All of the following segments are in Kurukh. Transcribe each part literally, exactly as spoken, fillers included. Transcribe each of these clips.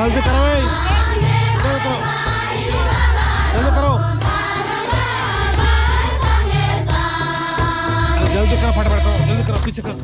जल्दी करो ए। जल्दी करो। जल्दी करो। जल्दी करो, फटाफट करो, जल्दी करो, पीछे करो।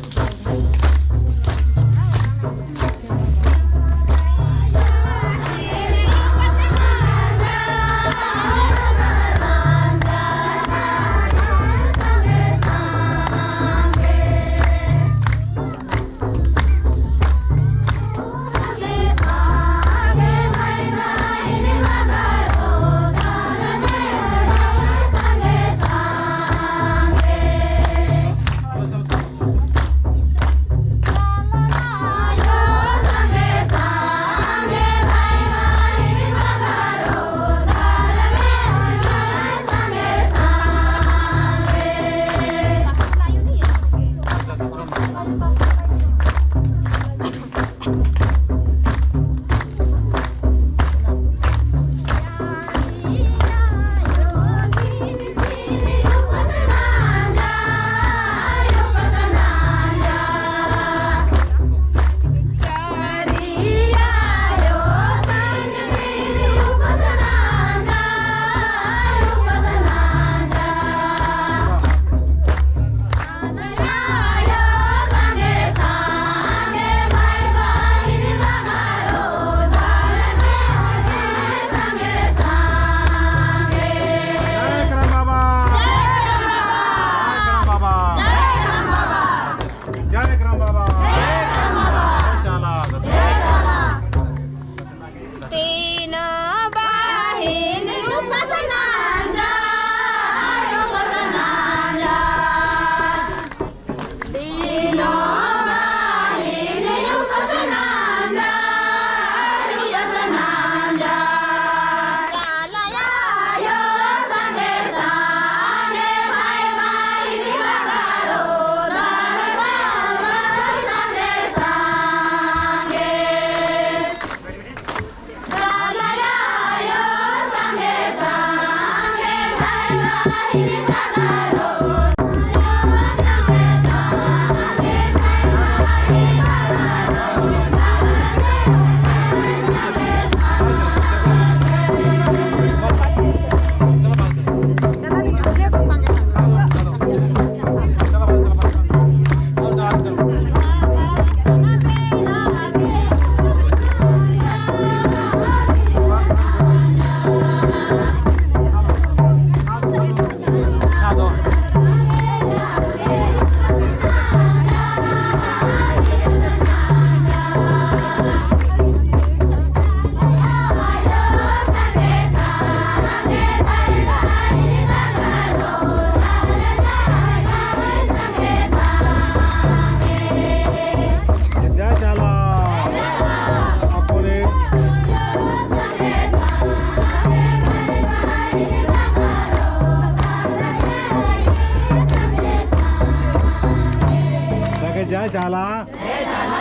जय चाला।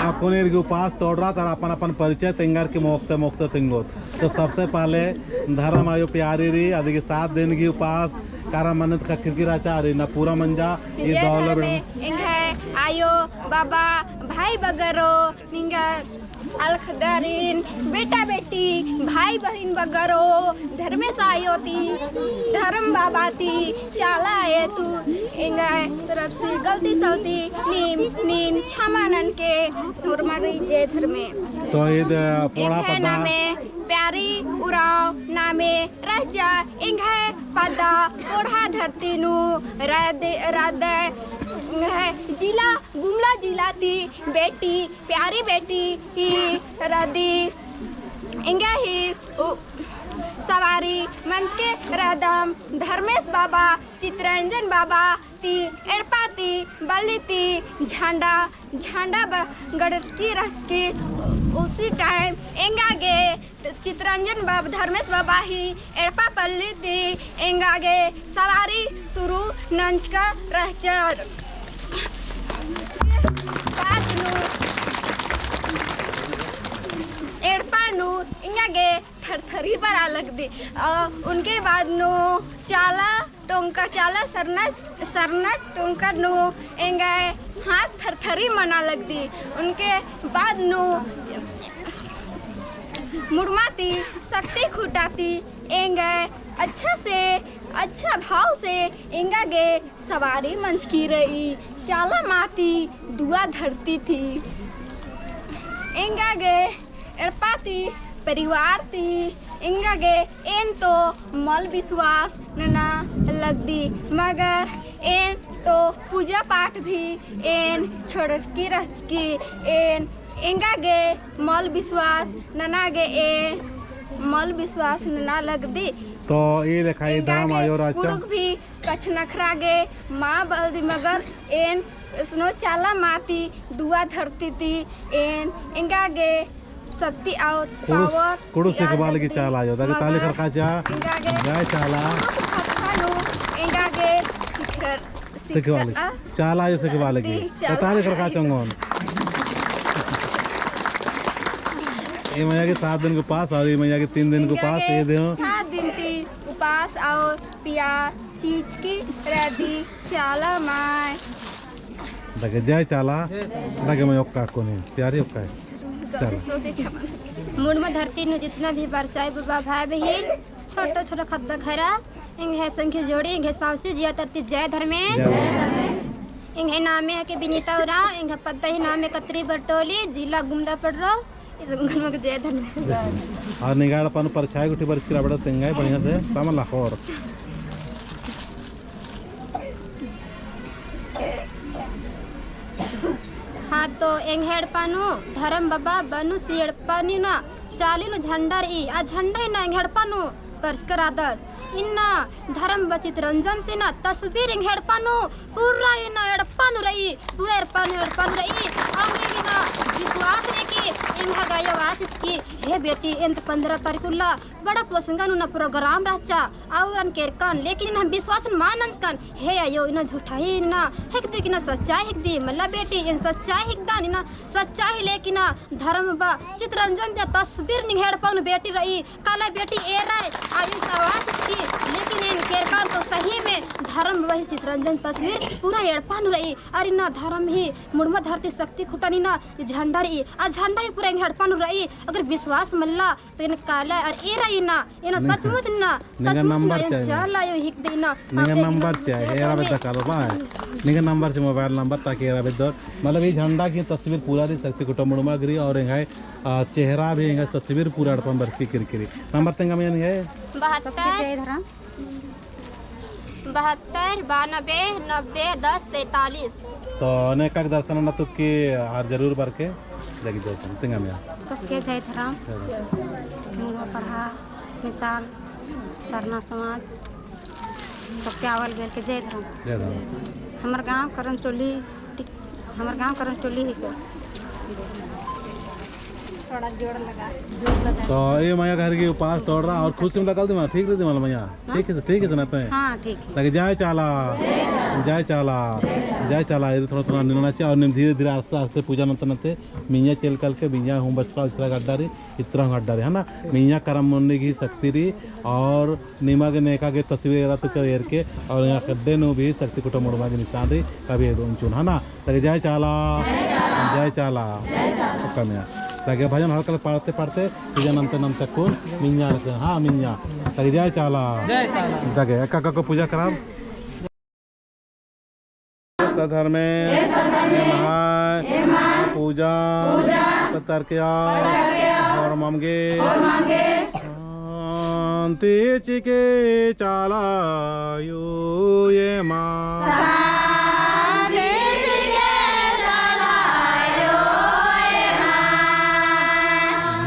अक्कुन ईर गही उपास तोड़रआ, तर अपन अपन परिचय तेंगर की मोख़ते मोख़ते तेंगोत। तो सबसे पहले धर्म आयो प्यारी रई, अदी गही सात दिन गही उपास, कारा मन्नत ख़क्खरकी रहचा, अरा इन्ना पूरा मंजा, ई जय दौलत धर्मे, एंग्है आयो, बाबा, भाई बगरो, निंगा अलख दरिन, बेटा बेटी, भाई बहिन बगरो, धर्मेस आयो ती, धर्म बाबा ती, चाला आयो ती, एंग्है तरफ से गलती सलती, नीम, नीन, क्षमा ननके, मुड़मा रई जय धर्मे। तो ईद पोड़ा एंग्है पद्दा। नामे प्यारी उराँव नामे रहचा, एंग्है पद्दा पोड़हा धरती नू रअदय, रअदय, एंग्है जिला गुमला जिला ती बेटी, प्यारी बेटी ही रअदी। एंगा ही उ-, सवारी मंजके रअदम धर्मेस बाबा, चितरंजन बाबा ती एड़पा ती बल्ली ती झंडा, झंडा ब-, गड़की रहचकी। उसी टाइम एंगा गे चितरंजन बाबा, धर्मेस बाबा ही एड़पा बल्ली ती एंगा गे सवारी शुरू नंजका रहचर। बाद नू एड़पा नू एंगा गे थरथरी बरआ लगदी। अ, उनके बाद नू चाला टोंका, चाला सरना, सरना टोंका नू एंग्है हाथ थरथरी मना लगदी। उनके बाद नू मुड़मा ती शक्ति खुटा ती एंग्है अच्छा से, अच्छा भाव से एंगा गे सवारी मंजकी रई। चाला माँ ती दुआ धरती ती एंगा गे एड़पा ती, परिवार ती, एंगा गे एन तो मल विश्वास नना लगदी, मगर एन तो पूजा पाठ भी एन छोड़रकी रहचकी, एन एंगा गे मल विश्वास नना गे एन मल विश्वास नना लगदी। तो ई लेखा ई एंगा धर्म गे आयो रहचा। कुँड़ुख़ भी कछनखरआ गे मल बलदी, मगर एन इसनो चाला माँ ती दुआ धरती ती एन एंगा गे शक्ति और कुँड़ुख़, power कुँड़ुख़ चिआ सिखबआ लगी लगदी। चाला आयो, ताकि ताली मगर खरखा चा। एंगा गे जय चाला। कुँड़ुख़ भाखा नू एंगा गे सिखर, सिखबआ लगी। सिखा, चाला आयो सिखबआ लगी। दी तो चाला। ताली खरखा चा ओंगोन। ई मइया गे सात दिन के उपास और ई मइया गे तीन दिन के एंगा उपास, गे ई देहो। सात दिन ती उपास और पियास चिचकी रअदी चाला माय। दगे जय चाला, दगे मइया ओक्का कोनी, प्यारी ओक्का है। चाला। मुड़मा धरती नू जितना भी बरचाई बुबा भाई बहिन, छोटो छोटो ख़द्द ख़र्रा, एंग्है संगी जोड़ी, एंग्है साँसी जिया तरती जय धर्मे। जय धर्मे। एंग्है नामे हिके बिनीता उराँव, एंग्है पद्दा ही नामे कतरी बरटोली, जिला गुमला पड़रो, जय धर्मे। और निंग्है एड़पा नू परछाई गुट्ठी बरचकी रअदय तेंगय बढ़िया से, तमा लाखोर। हाँ, तो एंग्है एड़पा नू धर्म बाबा बनुस एड़पा नू ना चाली नू झंडा रई, आ झंडा ही ना एंग्है एड़पा नू बरचकी रअदस। इन्ना धर्म बाबा चितरंजनस इन्ना तस्वीर एंग्है एड़पा नू पूरा इन्ना एड़पा नू रई, पूरा एड़पा नू, एड़पा नू रई। और इन्ना विश्वास रई कि एंग्है गे आयो चिचकी, हे बेटी, एन तो पन्द्रह तारीख उल्ला बड़ा पोसंगा नू ना program रहचा, और एन केरकन, लेकिन इन्ना हम विश्वास मल नंजकन, हे आयो, इन्ना झूठा ही इन्ना हिकदी कि ना सच्चाई हिकदी, मला बेटी, एन सच्चाई हिकदन, इन्ना सच्चाई ही लेकिन ना धर्म बाबा चितरंजन ती तस्वीर निंग्है एड़पा नू बेटी रई, काला बेटी एरय, आ इन्ना सवाल चिचकी, लेकिन एन केरकन तो सही में धर्म बाबा ही चितरंजन तस्वीर पूरा एड़पा नू रई, अरा इन्ना धर्म ही मुड़मा धरती शक्ति खुटा नू इन्ना झंडा रई, आ झंडा ही पूरा एंग्है एड़पा नू रई, अगर विश्वास मल्ला, तो एन काला अरा एरा इन्ना, इन्ना सचमुच इन्ना, निंग्है सचमुच number इन्ना, चाहिए। चाला आयो हिकदय इन्ना। निंग्है number चाहिए, एरा बेद्दो कालो बा। निंग्है number से mobile number ताकि एरा बेद्दो। मतलब ई झंडा की तस्वीर पूरा रई शक्ति खुटा मुड़मा गही रई और एंग्है, आ, चेहरा भी एंग्है तस्वीर पूरा एड़पा नू बरचकी केरकी रई। Number तेंगा मइया निंग्है? बहत्तर। बहत्तर बानबे नब्बे दस सैंतालीस। तो एन एका गे दर्शन नना तुक्की आर जरूर बरके जाके दर्शन तेंगा मइया। सबके जय धर्म। जय धर्म। मुड़मा पड़हा, मिसाल, सरना समाज, सबके आवल गेल के जय धर्म। जय धर्म। हमर गाँव करंजटोली, टिक-, हमर गाँव करंजटोली ही को। थोड़ा जोर लगा, जोर लगा। तो ये मइय्याँ घर की उपास तोड़ रहा और खुशी में लगल दिमा, ठीक रही दिमा मइय्याँ? हाँ? ठीक है, ठीक है, सुनाते हैं। हाँ, ठीक है। ताकि जय चाला, जय चाला, जय चाला, ये थोड़ा, थोड़ा निलना चाहिए और नीम धीरे, धीरे, आस्ते, आस्ते पूजा नन्ते, नन्ते, मइय्याँ चल कल के, मइय्याँ हूँ बछरा, उछरा गड्डा रही, इतरा हूँ गड्डा रही, है ना? मइय्याँ करम मुन्नी की शक्ति रही और निमा गे नेका गे तस्वीर एरा तो कर एर के और यहाँ खड्डे नू भी शक्ति कुटा मुड़मा गे निशान रही, कभी एदो उंचुन, है ना? ताकि जय चाला, जय चाला। पक्का मइय्याँ। ताकि भजन हल्का पाड़ते पाड़ते पूजा नन्ते नन्ते कुन मइय्याँ लगे। हाँ, मइय्याँ। ताकि जय चाला। जय चाला। ताकि एका एका को पूजा कराब। सद्धर्मे, एम्है, पूजा, पत्तर किया, होरमम गे। शांति चिके चाला आयो एमा। शांति चिके चाला आयो एमा।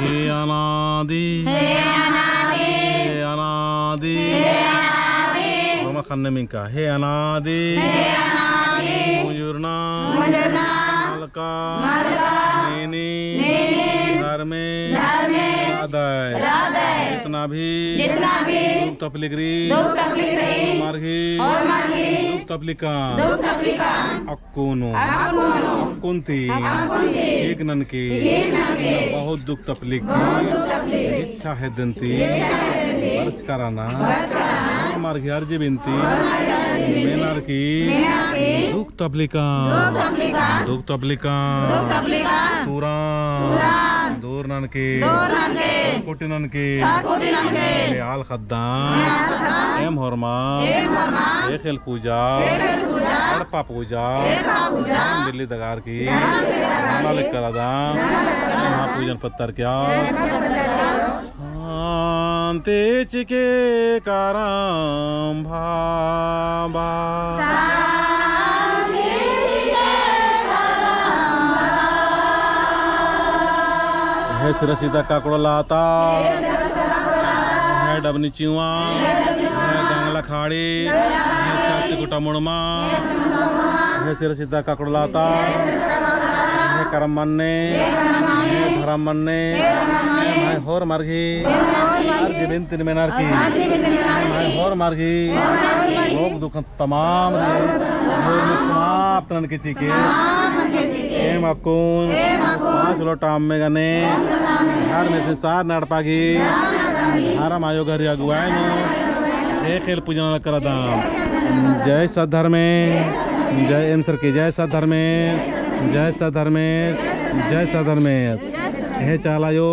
हे अनादि। हे अनादि। हे अनादि। हे अनादि। होरमा ख़न्न मिंका। हे अनादि। हे अनादि। मुंजुरना। मुंजुरना। मलका। मलका। नीनी। नीनी। धर्मे। धर्मे। राधय। राधय। जितना भी। जितना भी। दुख तकलीफ रई। दुख तकलीफ रई। होरमर गही। होरमर गही। दुख तकलीफन। दुख तकलीफन। अक्कुन। अक्कुन। अक्कुन ती। अक्कुन ती। ठीक ननके। ठीक ननके। बहुत दुख तकलीफ। बहुत दुख तकलीफ। इच्छा हेद्दन ती। इच्छा हेद्दन ती। बरचका रअना। बरचका रअना। होरमर गही अर्जी बिनती। होरमर गही अर्जी बिनती। मेनर की। मेनर की। दुख तकलीफन। दुख तकलीफन। दुख तकलीफन। दुख तकलीफन। तुरंत। तुरंत। दूर ननके। दूर ननके। कुटी ननके। कुटी ननके। ले आल ख़द्दम। ले आल ख़द्दम। एम होरमा। एम होरमा। ख़ेख़ेल पूजा। ख़ेख़ेल पूजा। एड़पा पूजा। एड़पा पूजा। बिल्ली दगार की। बिल्ली दगार की। मना लेकर अदम। मना लेकर अदम। एम्है पूजन पत्तर किया। एम्है पूजन पत्तर किया। शांति चिके करम बाबा। शांति चिके करम बाबा। हे सिरा सीधा काकड़ो लाता। हे डबनी चिवा। हे गंगला खाड़ी। हे शक्ति कुटा मुड़मा। हे सिरा सीधा काकड़ो लाता। हे करम मन्ने। हे धरम मन्ने। एम्है होरमर गही अर्जी बिनती मेनर की। एम्है होरमर गही रोग दुख तमाम रई, होरमर समाप्त ननके चिके। एम अक्कुन पाँच लोटा अम्म गने धर्मेसिन सारना एड़पा गही धरम आयो गही अगुवाई नू ख़ेख़ेल पूजन करदम। जय सद्धर्मे, जय एम सरके, जय सद्धर्मे, जय सद्धर्मे, जय सद्धर्मे। हे चाला आयो।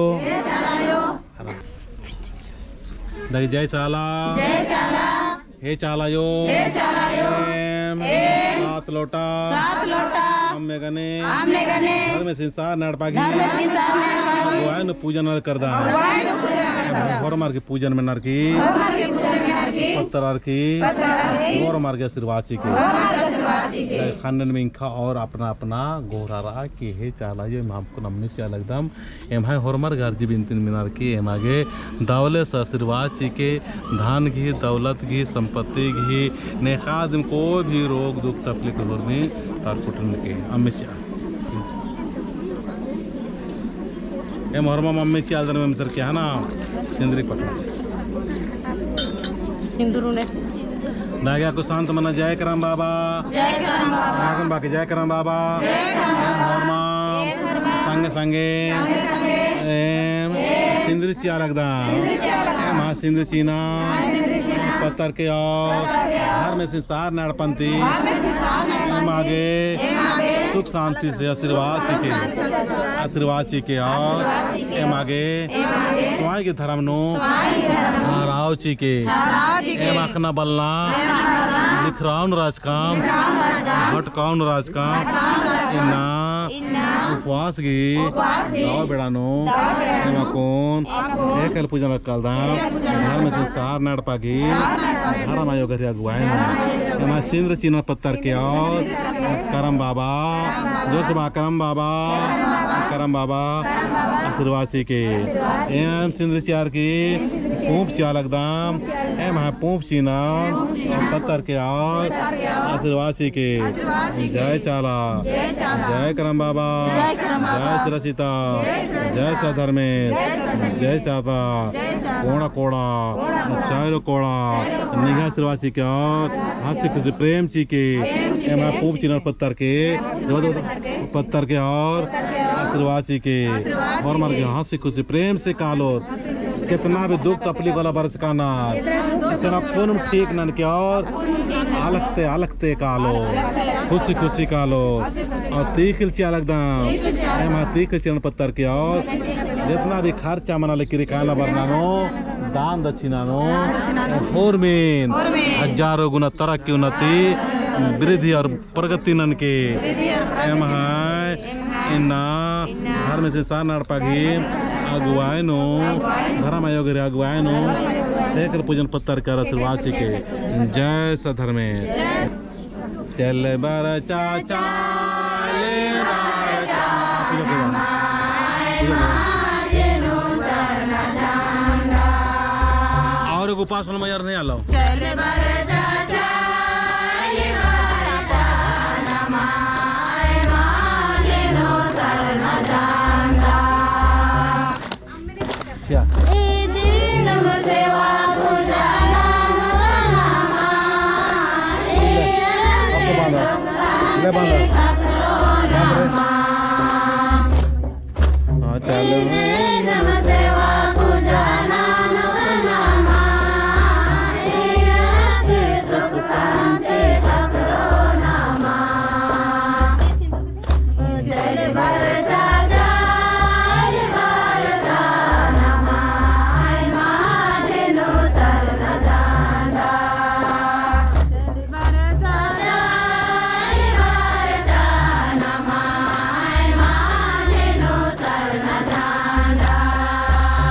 दाई जय चाला। जय चाला। हे चाला आयो। हे चाला आयो। एम। एम। सात लोटा। सात लोटा। अम्म गने। अम्म गने। धर्मेसिन सारना एड़पा गही। धर्मेसिन सारना एड़पा गही। अगुवाई नू पूजन करदम। अगुवाई नू पूजन करदम। होरमर गही पूजन मेनर की। होरमर गही पूजन मेनर की। पत्तरर की। पत्तरर की। होरमर गही आशीर्वाद चिके। होरमर गही आशीर्वाद चिके। ख़न्नन मिंखा और अपना अपना गोहरारआ की हे चाला आयो, एम अक्कुन अम्म चिआ लगदम। एम्है होरमर गही अर्जी बिनती मेनर की एमा गे दौले से आशीर्वाद चिके, धन गही, दौलत गही, संपत्ति गही, नेख़ा दिम कोई भी रोग दुख तकलीफ होरमी तार कुटुम के अम्म चिआ। एम होरमा अम्म चिआ दन में मित्र के है ना, सिंदरी पकड़ा। सिंदूर उन्हें से। दागे अक्कु शांत मना, जय करम बाबा। जय करम बाबा। नागन बाकी जय करम बाबा। जय करम बाबा। होरमा। एम होरमा। संगे संगे। संगे संगे। एम। एम। सिंदरी चिआ लगदम। सिंदरी चिआ लगदम। एम्है सिंदरी चिअना। एम्है सिंदरी चिअना। पत्तर के और। पत्तर के और। धर्मेसिन सारना एड़पन्ती। धर्मेसिन सारना एड़पन्ती। एमा गे। एमा गे। सुख शांति से आशीर्वाद चिके। आशीर्वाद चिके और। आशीर्वाद चिके। एमा गे। एमा गे। स्वाई के धरम नू। स्वाई के धरम नू। ठहराव चिके। ठहराव चिके। एम अख़ना बलना। एम अख़ना बलना। लिखराउन राज काम, भटकाउन राज काम, इन्ना उपवास गही दव बेड़ा नू एम अक्कुन ख़ेख़ेल पूजन करदम, धर्मेसिन सारना एड़पा गही धरम आयो गही अगुवाई नू एम्है सिंदरी चिअना पत्तर के और करम बाबा, जोसबा करम बाबा, करम बाबा आशीर्वाद चिके। एम सिंदरी चिअर की पूंप चिआ लगदम। एम्है पूँप चिअनर पत्तर के और आशीर्वाद चिके। जय चाला, जय करम बाबा, जय सिरा सीता, जय सधर्मेस, जय चाता, कोड़ा कोड़ा, चारो कोड़ा, निंग्है आशीर्वाद चिके और हँसी खुशी प्रेम चिके। एम्है पूँप चिअनर पत्तर के, पत्तर के और आशीर्वाद चिके। होरमर गे हँसी खुशी प्रेम से कालोत। केतना भी दुख तकलीफ वाला बरचका ना, इसन अक्कुन ठीक ननके और अलखते अलखते कालोत, खुशी खुशी कालोत। और तीखिल चिआ लगदम, एम्है तीखिल चिअनर पत्तर के और जेतना भी खर्चा मना ले किरी खाना बरना नू, दान दक्षिणा नू, होरमेन हजारों गुना तरक्की उन्नति, वृद्धि और प्रगति ननके। एम्है इन्ना धर्मेस सरना एड़पा गही अगुवाई नू, धर्म आयो गही अगुवाई नू, सेकर पूजन पत्तर के आशीर्वाद चिके। जय सधर्मेस। चल बरचा, चल बरचा। और एगो उपास वाला मजार नहीं आलो। या। ओके, बांध। ले, बांध। बांध रे। हाँ, चलो।